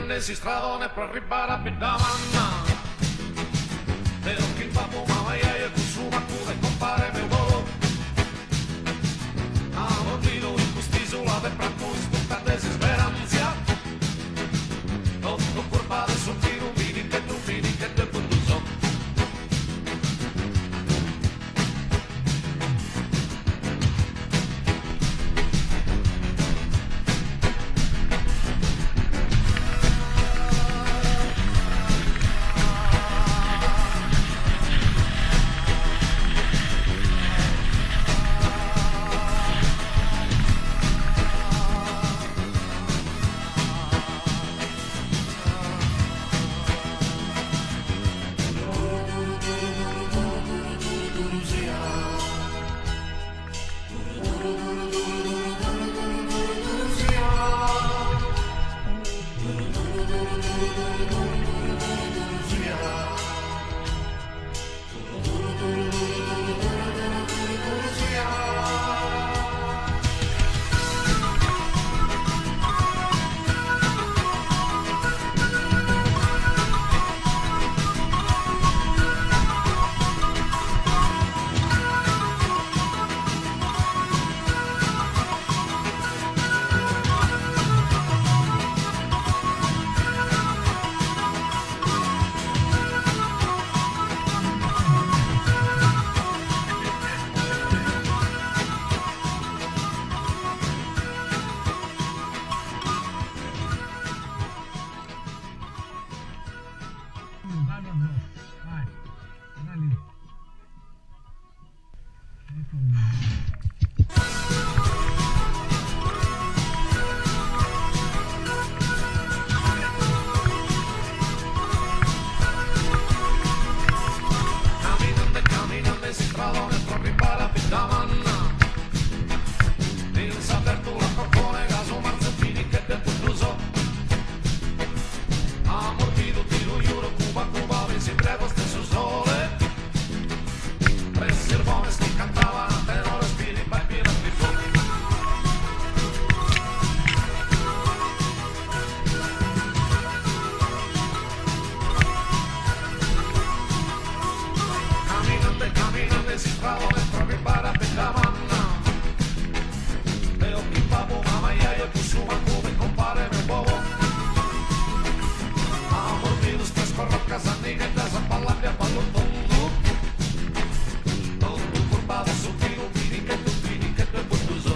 Caminande s'istradone pro arribbare a Biddamanna Deo chin babbu, mama e jaja e cussu maccu de compare meu Bobo Amos bidu in cust'isula de prantu iscutta de s'isperantzia Totu curpa de su binu binicheddu binicheddu e Buddusò. Caminande caminande s'istradone pro arribbare a Biddamanna In sa bertula corcone casu marzu pinicheddu e Buddusò Amos bidu ti lu juro cuba cuba in s'imbregos de su sole Tres sirbones chi cantaban a tenores piripa e pirapipò. Caminande caminande s'istradone pro arribbare a Biddamanna Deo chin babbu mama e jaja e cussu maccu de compare meu Bobo Amos bidu tres corroccas nigheddas ballande a ballu tundu Totu curpa de su binu binicheddu binicheddu e Buddusò.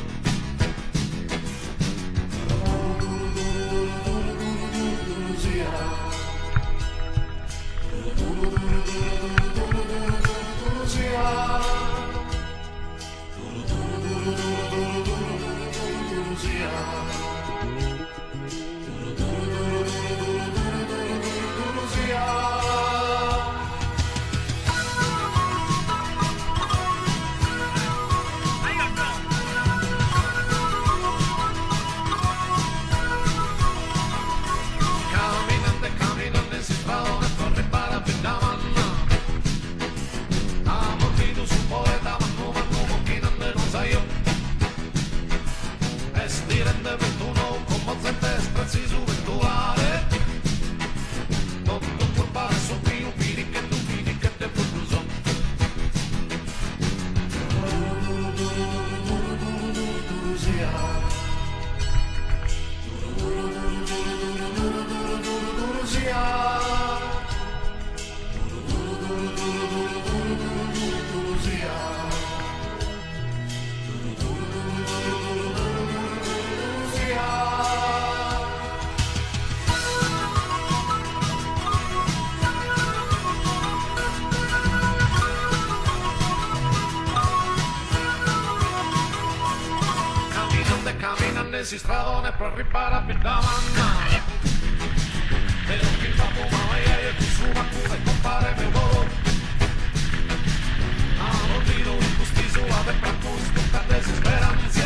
Caminande caminande in s'istradone pro arribbare a Biddamanna Amos bidu su poeta mannu mannu bochinande nos ajò Est tirende bentu nou como zente est pretzisu bentulare Totu curpa de su binu binicheddu binicheddu e Buddusò. Caminande caminande s'istradone pro arribbare a Biddamanna Deo chin babbu mama e jaja e cussu maccu de compare meu Bobo Amos bidu in cust'isula de prantu iscutta de s'isperantzia.